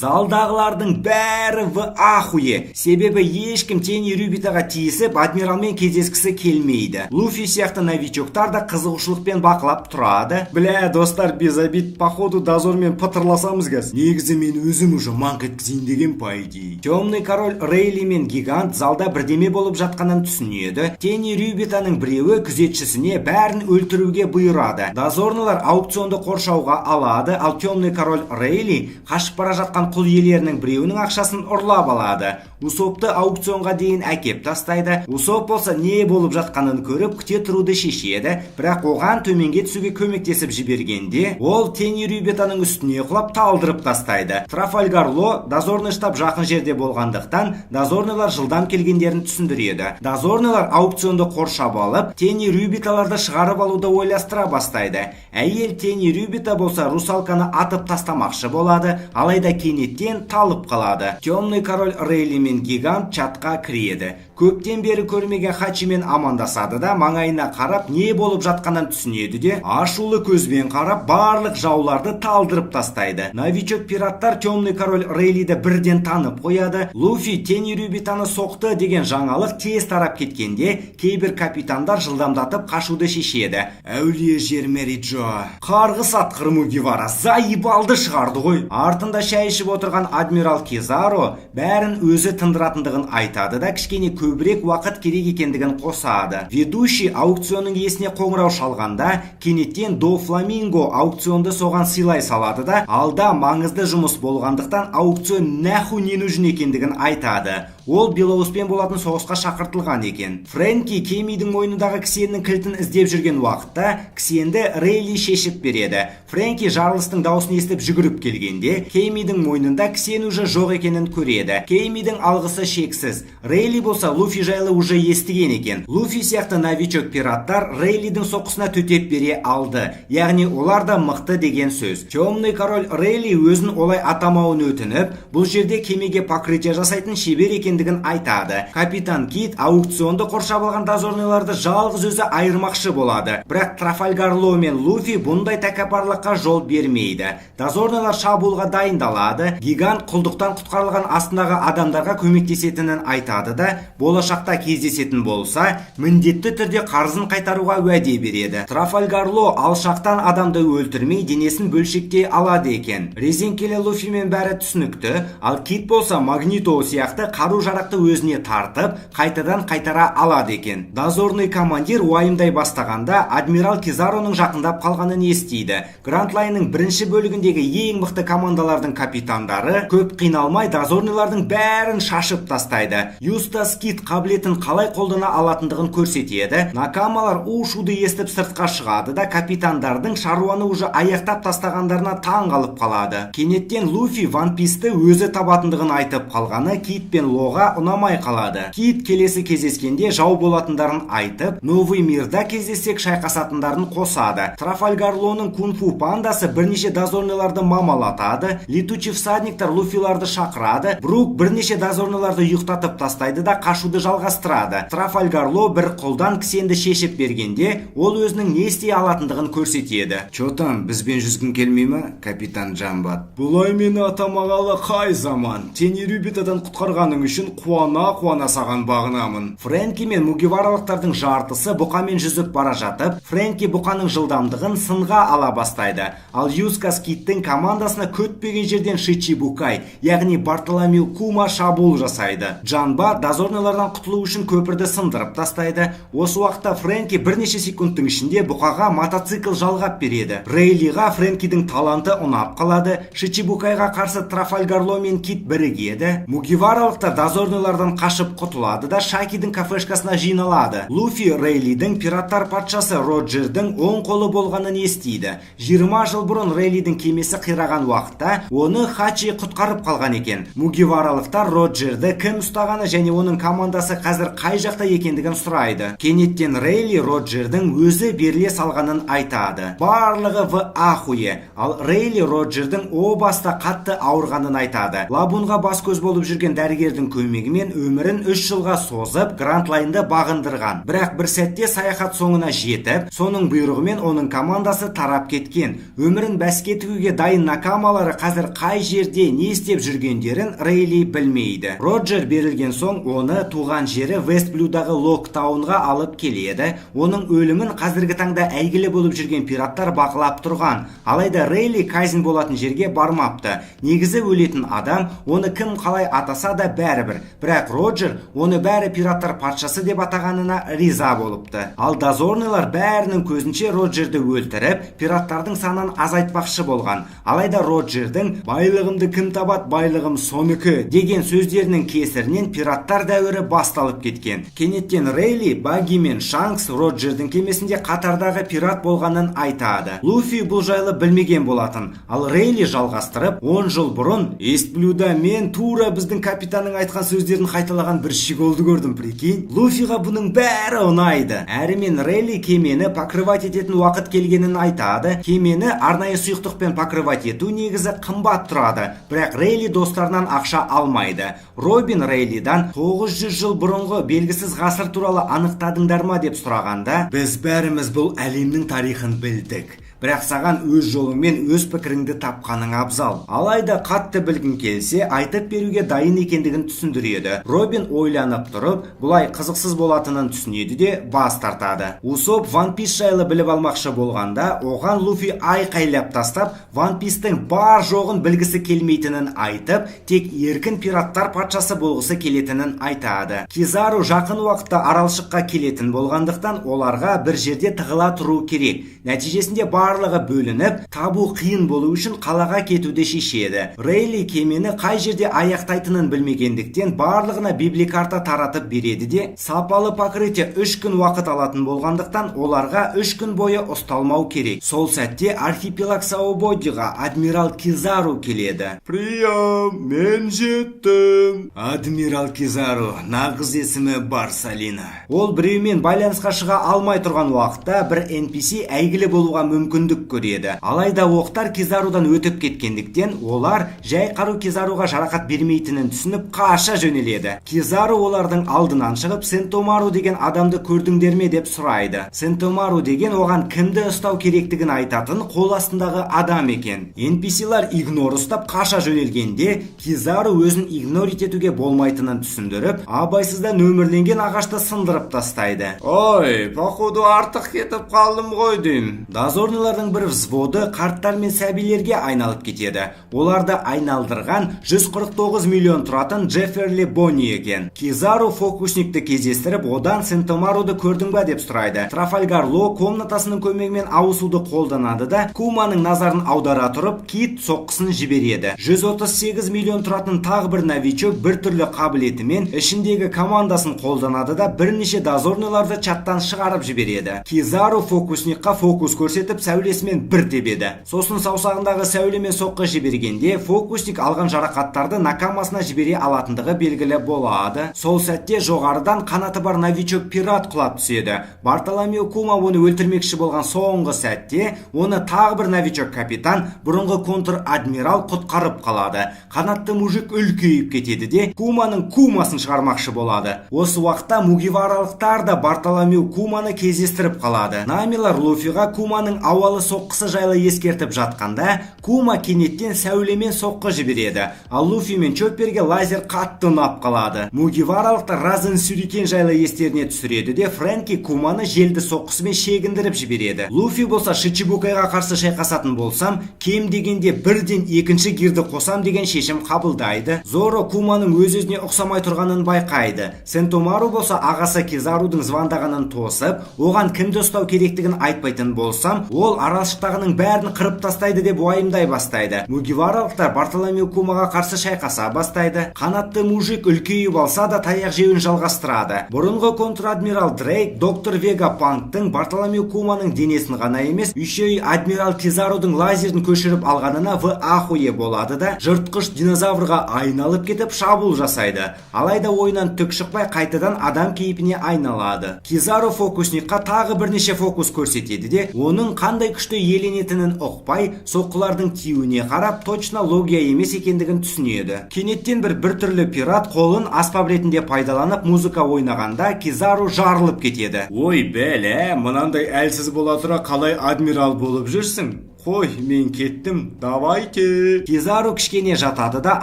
залдағылардың бәрі в ахуе. Себебі ешкім Теннюрибитаға тиісіп, адмиралмен кездескісі келмейді. Луфи сияқты новичоктар да қызығушылықпен бақылап тұрады. Бля, достар, без обид, походу дозормен пытырласамыз қазір. Негізі мен өзім уже маңқ еткізейін деген, по идее. Темный король Рейли мен гигант залда бірдеме болып жатқанын түсінеді. Теннюрибитаның біреуі күзетшісіне бәрін өлтіруге бұйырады. Дозорнылар аукционды қоршауға алады, ал темный король Рейли қашып бара жатқан құл иелерінің біреуінің ақшасын ұрлап алады. Усопты аукционға дейін әкеп тастайды. Усоп болса не болып жатқанын көріп, күте тұруды шешеді, бірақ оған төменге түсуге көмектесіп жібергенде, ол Теннюрибитаның үстіне құлап, талдырып тастайды. Трафальгар Ло дозорный штаб жақын жерде болғандықтан, дозорныйлар жылдам келгендерін түсіндіреді. Дозорныйлар аукционды қоршап алып, Теннюрибиталарды шығарып алуды ойластыра бастайды. Әйел Теннюрибита болса русалканы атып тастамақшы болады, алайда кенеттен талып қалады. Темный король Рейли мен гигант чатқа кіреді. Көптен бері көрмеген Хачимен амандасады да, маңайына қарап не болып жатқанын түсінеді де, ашулы көзбен қарап барлық жауларды талдырып тастайды. Новичок пираттар темный король Рейлиді бірден танып қояды. Луфи Теннюрибитаны соқты деген жаңалық тез тарап кеткенде, кейбір капитандар жылдамдатып қашуды шешеді. Әулие жер Мэри Джо. Қарғыс атқыр Мугивара заебалды шығарды ғой. Артында шай ішіп отырған адмирал Кизаро бәрін өзі тындыратындығын айтады да, кішкене көбірек уақыт керек екендігін қосады. Ведущий аукционның иесіне қоңырау шалғанда, кенеттен До Фламинго аукционды соған сыйлай салады да, алда маңызды жұмыс болғандықтан аукцион нахуй не нужен екендігін айтады. Ол Белоуспен болатын соғысқа шақыртылған екен. Фрэнки Кемидің мойнындағы кісеннің кілтін іздеп жүрген уақытта кісенді Рейли шешіп береді. Фрэнки жарылыстың дауысын естіп жүгіріп келгенде, Кеймидің мойнында кісен уже жоқ екенін көреді. Кеймидің алғысы шексіз. Рейли болса Луфи жайлы уже естіген екен. Луфи сияқты новичок пираттар Рейлидің соққысына төтеп бере алды. Яғни олар да мықты деген сөз. Темный король Рейли өзін олай атамауын өтініп, бұл жерде кемеге покрытие жасайтын шебер екендігін айтады. Капитан Кит аукционды қоршап алған дозорныйларды жалғыз өзі айырмақшы болады. Бірақ Трафальгар Ло мен Луфи бұндай тәкаппарлыққа жол бермейді. Дозорныйлар шабуылға дайындалады. Гигант құлдықтан құтқарылған астындағы адамдарға көмектесетінін айтады да, болашақта кездесетін болса, міндетті түрде қарызын қайтаруға уәде береді. Трафальгар Ло алшақтан адамды өлтірмей, денесін бөлшектей алады екен. Резеңкелі Луфимен бәрі түсінікті, ал Кит болса Магнито сияқты қару жарақты өзіне тартып, қайтадан қайтара алады екен. Дозорный командир уайымдай бастағанда, адмирал Кизароның жақындап қалғанын естиді. Гранд Лайнның бірінші бөлігіндегі ең мықты командалардың капитандары көп қиналмай дозорныйлардың бәрін шашып тастайды. Юстас Кит қабілетін қалай қолдана алатындығын көрсетеді. Накамалар у-шуды естіп сыртқа шығады да, капитандардың шаруаны уже аяқтап тастағандарына таң қалып қалады. Кенеттен Луфи Ван Писті өзі табатындығын айтып қалғаны Кит пен Лоға ұнамай қалады. Кит келесі кездескенде жау болатындарын айтып, Новый мирда кездессек шайқасатындарын қосады. Трафальгар Лоның кунг-фу пандасы бірнеше дозорныйларды мамалатады. Летучий всадниктар Луфиларды шақырады. Брук бірнеше дозорныйларды ұйықтатып тастайды да, қашуды жалғастырады. Трафальгар Ло бір қолдан кісенді шешіп бергенде, ол өзінің не істей алатындығын көрсетеді. Чё там, бізбен жүзгің келмей ма, капитан Джамбат? Бұлай мені атамағалы қай заман? Теннюрибитадан құтқарғаның үшін үшін қуана-қуана саған бағынамын. Фрэнки мен мугиваралықтардың жартысы бұқамен жүзіп бара жатып, Фрэнки бұқаның жылдамдығын сынға ала бастайды. Ал Юскас Киттің командасына күтпеген жерден Шичибукай, яғни Бартоломеу Кума шабуыл жасайды. Джанба дозорныйлардан құтылу үшін көпірді сындырып тастайды. Осы уақытта Фрэнки бірнеше секундтың ішінде бұқаға мотоцикл жалғап береді. Рейлиға Фрэнкидің таланты ұнап қалады. Шичибукайға қарсы Трафальгар Ло мен Кит бірігеді. Мугиваралықтар дозорныйлардан қашып құтылады да, Шакидің кафешкасына жиналады. Луфи Рейлидің пираттар патшасы Роджердің оң қолы болғанын естиді. 20 жыл бұрын Рейлидің кемесі қираған уақытта оны Хачи құтқарып қалған екен. Мугиваралықтар Роджерді кім ұстағаны және оның командасы қазір қай жақта екендігін сұрайды. Кенеттен Рейли Роджердің өзі беріле салғанын айтады. Барлығы в ахуе. Ал Рейли Роджердің о баста қатты ауырғанын айтады. Лабунға бас көз болып жүрген дәрігердің көмегімен өмірін 3 жылға созып, Гранд Лайнды бағындырған. Бірақ бір сәтте саяхат соңына жетіп, соның бұйрығымен оның командасы тарап кеткен. Өмірін бәске тігуге дайын накамалары қазір қай жерде не істеп жүргендерін Рейли білмейді. Роджер берілген соң, оны туған жері Вест Блюдағы Локтаунға алып келеді. Оның өлімін қазіргі таңда әйгілі болып жүрген пираттар бақылап тұрған. Алайда Рейли казнь болатын жерге бармапты. Негізі өлетін адам, оны кім қалай атаса да бәрібір. Бірақ Роджер оны бәрі пираттар патшасы деп атағанына риза болыпты. Ал дозорныйлар бәрінің көзінше Роджерді өлтіріп, пираттардың санын азайтпақшы болған. Алайда Роджердің «Байлығымды кім табат, байлығым соныкі» деген сөздерінің кесірінен пираттар дәуірі басталып кеткен. Кенеттен Рейли Багги мен Шанкс Роджердің кемесінде қатардағы пират болғанын айтады. Луфи бұл жайлы білмеген болатын. Ал Рейли жалғастырып, 10 жыл бұрын Ист Блюда мен тура біздің капитанның айтқан сөздерін қайталаған бір щеголды көрдім, прикинь. Луфиға бұның бәрі ұнайды. Әрі мен Рейли кемені покрывать ететін уақыт келгенін айтады. Кемені арнайы сұйықтықпен покрывать ету негізі қымбат тұрады. Бірақ Рейли достарынан ақша алмайды. Робин Рейлидан 900 жыл бұрынғы белгісіз ғасыр туралы анықтадыңдар ма деп сұрағанда, біз бәріміз бұл әлемнің тарихын білдік. Бірақ саған өз жолыңмен өз пікіріңді тапқаның абзал. Алайда қатты білгің келсе, айтып беруге дайын екендігін түсіндіреді. Робин ойланып тұрып, бұлай қызықсыз болатынын түсінеді де, бас тартады. Усоп One Piece жайлы біліп алмақшы болғанда, оған Луфи айқайлап тастап, One Piece'тің бар жоғын білгісі келмейтінін айтып, тек еркін пираттар патшасы болғысы келетінін айтады. Кизару жақын уақытта аралшыққа келетін болғандықтан, оларға бір жерде тығыла тұру керек. Нәтижесінде барлығы бөлініп, табу қиын болу үшін қалаға кетуді шешеді. Рейли кемені қай жерде аяқтайтынын білмегендіктен, барлығына библикарта таратып береді де, сапалы покрытие 3 күн уақыт алатын болғандықтан, оларға 3 күн бойы ұсталмау керек. Сол сәтте архипелаг Саубодиға адмирал Кизару келеді. Прием, мен жеттім. Адмирал Кизару, нағыз есімі Барсалина. Ол біреумен байланысқа шыға алмай тұрған уақытта бір NPC әйгілі болуға мүмкіндік көреді. Алайда оқтар Кизарудан өтіп кеткендіктен, олар жай қару Кизаруға жарақат бермейтінін түсініп, қаша жөнеледі. Кизару олардың алдынан шығып, Сентомару деген адамды көрдіңдер ме деп сұрайды. Сентомару деген оған кімді ұстау керектігін айтатын қол астындағы адам екен. NPC-лар игнор ұстап қаша жөнелгенде, Кизару өзін игнорить етуге болмайтынын түсіндіріп, абайсызда нөмірленген ағашты сындырып тастайды. Ой, походу артық кетіп қалдым ғой деймін. Дозорныйлардың бір взводы қарттар мен сәбилерге айналып кетеді. Оларды айналдырған 149 миллион тұратын Джефферли Бонни екен. Кизару фокусникті кездестіріп, одан Сентомаруды көрдің ба деп сұрайды. Трафальгар Ло комнатасының көмегімен ауысуды қолданады да, Куманың назарын аудара тұрып, Кит соққысын жібереді. 138 миллион тұратын тағы бір новичок бір түрлі қабілетімен ішіндегі командасын қолданады да, бірнеше дозорныйларды чаттан шығарып жібереді. Кизару фокусникқа фокус көрсетіп, сәулесімен бір тебеді. Сосын саусағындағы сәулемен соққы жібергенде, фокусник алған жарақаттарды накамасына жібере алатындығы белгілі болады. Сол сәтте жоғарыдан қанаты бар новичок пират құлап түседі. Бартоломео Кума оны өлтірмекші болған соңғы сәтте, оны тағы бір новичок капитан, бұрынғы контр-адмирал құтқарып қалады. Қанатты мужик үлкейіп кетеді де, Куманың кумасын шығармақшы болады. Осы уақытта мугиваралықтар да Бартоломео Куманы кездестіріп қалады. Намилар Луфиға Куманың ауыр ауалы соққысы жайлы ескертіп жатқанда, Кума кенеттен сәулемен соққы жібереді, ал Луфи мен Чопперге лазер қатты ұнап қалады. Мугиваралықтар Разен Сюрикен жайлы естеріне түсіреді де, Фрэнки Куманы желді соққысымен шегіндіріп жібереді. Луфи болса, Шичибукайға қарсы шайқасатын болсам, кем дегенде бірден екінші гирді қосам деген шешім қабылдайды. Зоро Куманың өз-өзіне ұқсамай тұрғанын байқайды. Сентомару болса, ағасы Кизарудың звондағанын тосып, оған кімді ұстау керектігін айтпайтын болсам, ол аралшықтағының бәрін қырып тастайды деп уайымдай бастайды. Мугиваралықтар Бартоломео Кумаға қарсы шайқаса бастайды. Қанатты мужик үлкейіп алса да, таяқ жеуін жалғастырады. Бұрынғы контр-адмирал Дрейк доктор Вега Панктың Бартоломео Куманың денесін ғана емес, еще и адмирал Кизарудың лазерін көшіріп алғанына в ахуе болады да, жыртқыш динозаврға айналып кетіп, шабуыл жасайды. Алайда ойынан түк шықпай, қайтадан адам кейпіне айналады. Кизару фокусникқа тағы бірнеше фокус көрсетеді де, оның қандай күшті иеленетінін ұқпай, соққылардың тиюіне қарап, точно логия емес екендігін түсінеді. Кенеттен бір біртүрлі пират қолын аспап ретінде пайдаланып, музыка ойнағанда, Кизару жарылып кетеді. Ой, бәлә, мынандай әлсіз бола тұра қалай адмирал болып жүрсің? Қой, мен кеттім, давайте. Кизару кішкене жатады да,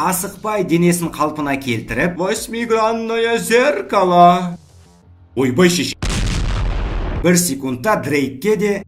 асықпай денесін қалпына келтіріп, Восьмигранное зеркало. Ойбай, шеше. Бір секундта Дрейкке де,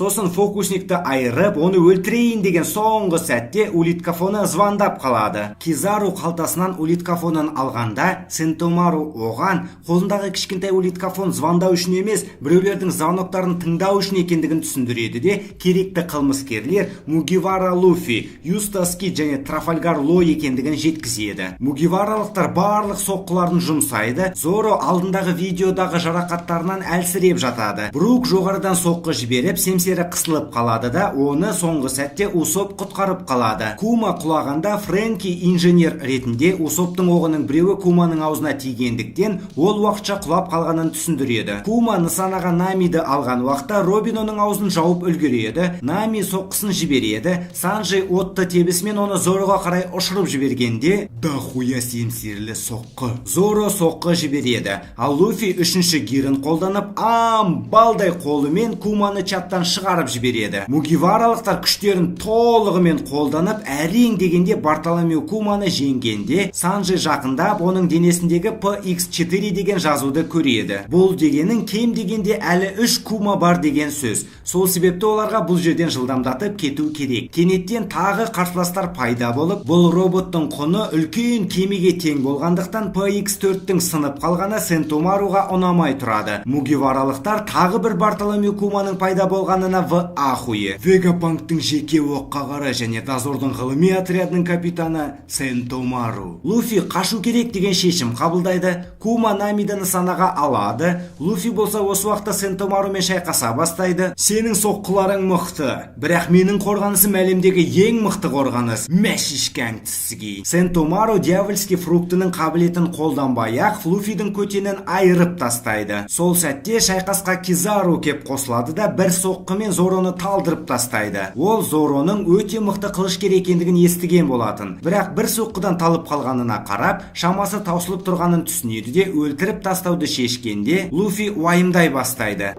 сосын фокусникті айырып, оны өлтірейін деген соңғы сәтте улиткафоны звондап қалады. Кизару қалтасынан улиткафонын алғанда, Сентомару оған қолындағы кішкентай улиткафон звондау үшін емес, біреулердің звоноктарын тыңдау үшін екендігін түсіндіреді де, керекті қылмыскерлер Мугивара Луфи, Юстас Кид және Трафальгар Ло екендігін жеткізеді. Мугиваралықтар барлық соққыларын жұмсайды. Зоро алдындағы видеодағы жарақаттарынан әлсіреп жатады. Брук жоғарыдан соққы жіберіп, семсері қысылып қалады да, оны соңғы сәтте Усоп құтқарып қалады. Кума құлағанда, Фрэнки инженер ретінде Усоптың оғының біреуі Куманың аузына тигендіктен, ол уақытша құлап қалғанын түсіндіреді. Кума нысанаға Намиді алған уақытта, Робин оның аузын жауып үлгереді. Нами соққысын жібереді. Санджи отты тебісімен оны Зороға қарай ұшырып жібергенде, Дохуя семсерлі соққы. Зоро соққы жібереді, ал Луфи үшінші гирін қолданып, амбалдай қолымен Куманы чаттан шығарып жібереді. Мугиваралықтар күштерін толығымен қолданып, әрең дегенде Бартоломео Куманы жеңгенде, Санджи жақындап, оның денесіндегі PX4 деген жазуды көреді. Бұл дегенің кем дегенде әлі үш Кума бар деген сөз. Сол себепті оларға бұл жерден жылдамдатып кету керек. Кенеттен тағы қарсыластар пайда болып, бұл роботтың құны үлкен кемеге тең болғандықтан, PX4-тің сынып қалғаны Сентомаруға ұнамай тұрады. Мугиваралықтар тағы бір Бартоломео Куманың пайда болғанына в ахуе. Вегапанктың жеке оққағары және Дозордың ғылыми отрядының капитаны Сентомару. Луфи қашу керек деген шешім қабылдайды. Кума Намиді нысанаға алады. Луфи болса, осы уақытта Сентомарумен шайқаса бастайды. Сенің соққыларың мықты, бірақ менің қорғанысым әлемдегі ең мықты қорғаныс. Мәшишкәң тісіге. Сентомару дьявольский фруктының қабілетін қолданбай ақ Луфидің көтенін айырып тастайды. Сол сәтте шайқасқа Кизару кеп қосылады да, бір соққымен Зороны талдырып тастайды. Ол Зороның өте мықты қылышкер екендігін естіген болатын, бірақ бір соққыдан талып қалғанына қарап, шамасы таусылып тұрғанын түсінеді де, өлтіріп тастауды шешкенде, Луфи уайымдай бастайды.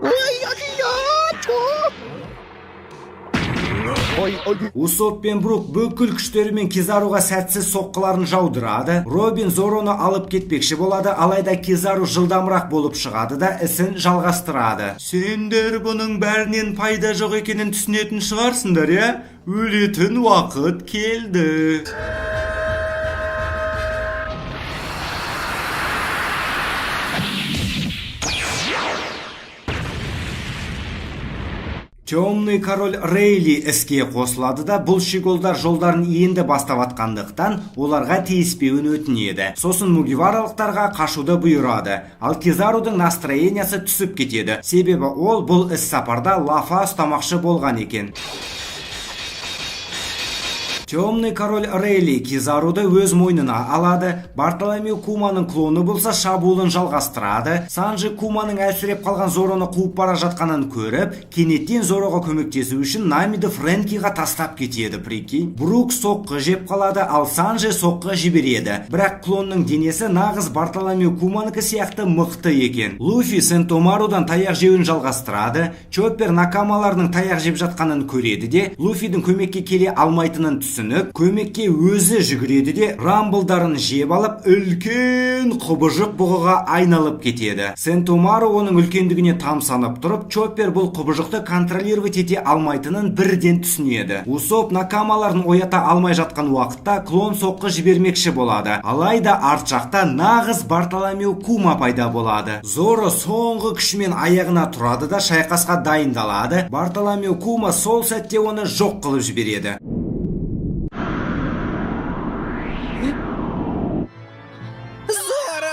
Усоп пен Брук бүкіл күштерімен Кизаруға сәтсіз соққыларын жаудырады. Робин Зороны алып кетпекші болады, алайда Кизару жылдамырақ болып шығады да, ісін жалғастырады. Сендер бұның бәрінен пайда жоқ екенін түсінетін шығарсыңдар, иә? Өлетін уақыт келді. Темный король Рейли іске қосылады да, бұл щеголдар жолдарын енді бастап атқандықтан, оларға тиіспеуін өтінеді. Сосын мугиваралықтарға қашуды бұйырады. Ал Кизарудың настроениясы түсіп кетеді. Себебі ол бұл іс сапарда лафа ұстамақшы болған екен. Темный король Рейли Кизаруды өз мойнына алады. Бартоломео Куманың клоны болса, шабуылын жалғастырады. Санджи Куманың әлсіреп қалған Зороны қуып бара жатқанын көріп, кенеттен Зороға көмектесу үшін Намиді Фрэнкиға тастап кетеді, прикинь. Брук соққы жеп қалады, ал Санджи соққы жібереді. Бірақ клонның денесі нағыз Бартоломео Куманікі сияқты мықты екен. Луфи Сентомарудан таяқ жеуін жалғастырады. Чоппер накамаларының таяқ жеп жатқанын көреді де, Луфидің көмекке келе алмайтынын түсініп, көмекке өзі жүгіреді де, рамблдарын жеп алып, үлкен құбыжық бұғыға айналып кетеді. Сентомару оның үлкендігіне тамсанып тұрып, Чоппер бұл құбыжықты контролировать ете алмайтынын бірден түсінеді. Усоп накамаларын оята алмай жатқан уақытта клон соққы жібермекші болады. Алайда арт жақта нағыз Бартоломео Кума пайда болады. Зоро соңғы күшімен аяғына тұрады да, шайқасқа дайындалады. Бартоломео Кума сол сәтте оны жоқ қылып жібереді. Зоро!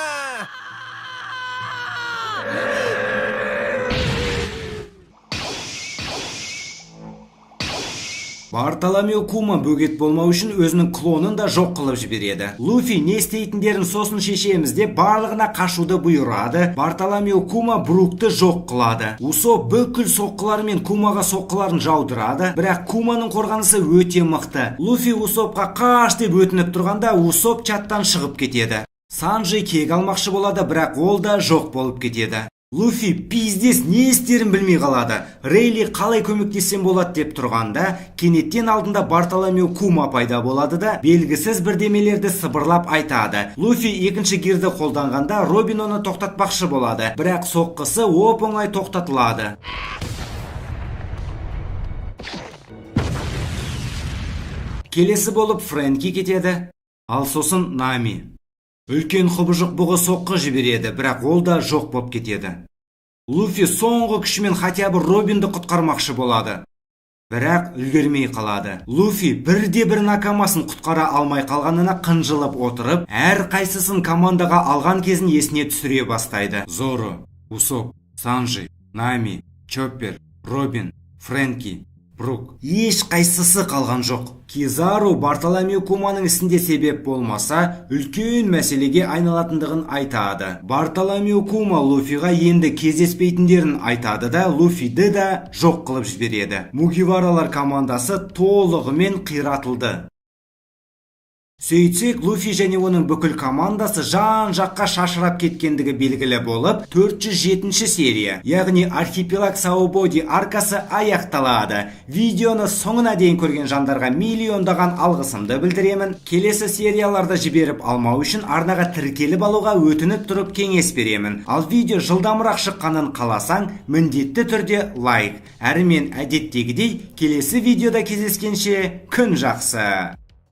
Бартоломео Кума бөгет болмау үшін өзінің клонын да жоқ қылып жібереді. Луфи не істейтіндерін сосын шешеміз деп, барлығына қашуды бұйырады. Бартоломео Кума Брукты жоқ қылады. Усоп бүкіл соққыларымен Кумаға соққыларын жаудырады, бірақ Куманың қорғанысы өте мықты. Луфи Усопқа қаш деп өтініп тұрғанда, Усоп чаттан шығып кетеді. Санджи кек алмақшы болады, бірақ ол да жоқ болып кетеді. Луфи пиздец не істерін білмей қалады. Рейли қалай көмектессем болады деп тұрғанда, кенеттен алдында Бартоломео Кума пайда болады да, белгісіз бірдемелерді сыбырлап айтады. Луфи екінші гирді қолданғанда, Робин оны тоқтатпақшы болады, бірақ соққысы оп-оңай тоқтатылады. Келесі болып Фрэнки кетеді, ал сосын Нами. Үлкен құбыжық бұғы соққы жібереді, бірақ ол да жоқ боп кетеді. Луфи соңғы күшімен хотя бы Робинді құтқармақшы болады, бірақ үлгермей қалады. Луфи бірде бір накамасын құтқара алмай қалғанына қынжылып отырып, әр қайсысын командаға алған кезін есіне түсіре бастайды. Зоро, Усоп, Санджи, Нами, Чоппер, Робин, Фрэнки, Брук. Еш қайсысы қалған жоқ. Кизару Бартоломео Куманың ісінде себеп болмаса, үлкен мәселеге айналатындығын айтады. Бартоломео Кума Луфиға енді кездеспейтіндерін айтады да, Луфиді да жоқ қылып жібереді. Мугиваралар командасы толығымен қиратылды. Сөйтсек, Луфи және оның бүкіл командасы жан-жаққа шашырап кеткендігі белгілі болып, 407 серия, яғни Архипелаг Саубоди аркасы аяқталады. Видеоны соңына дейін көрген жандарға миллиондаған алғысымды білдіремін. Келесі серияларды жіберіп алмау үшін арнаға тіркеліп алуға өтініп тұрып кеңес беремін. Ал видео жылдамырақ шыққанын қаласаң, міндетті түрде лайк. Әрі мен әдеттегідей келесі видеода кездескенше, күн жақсы.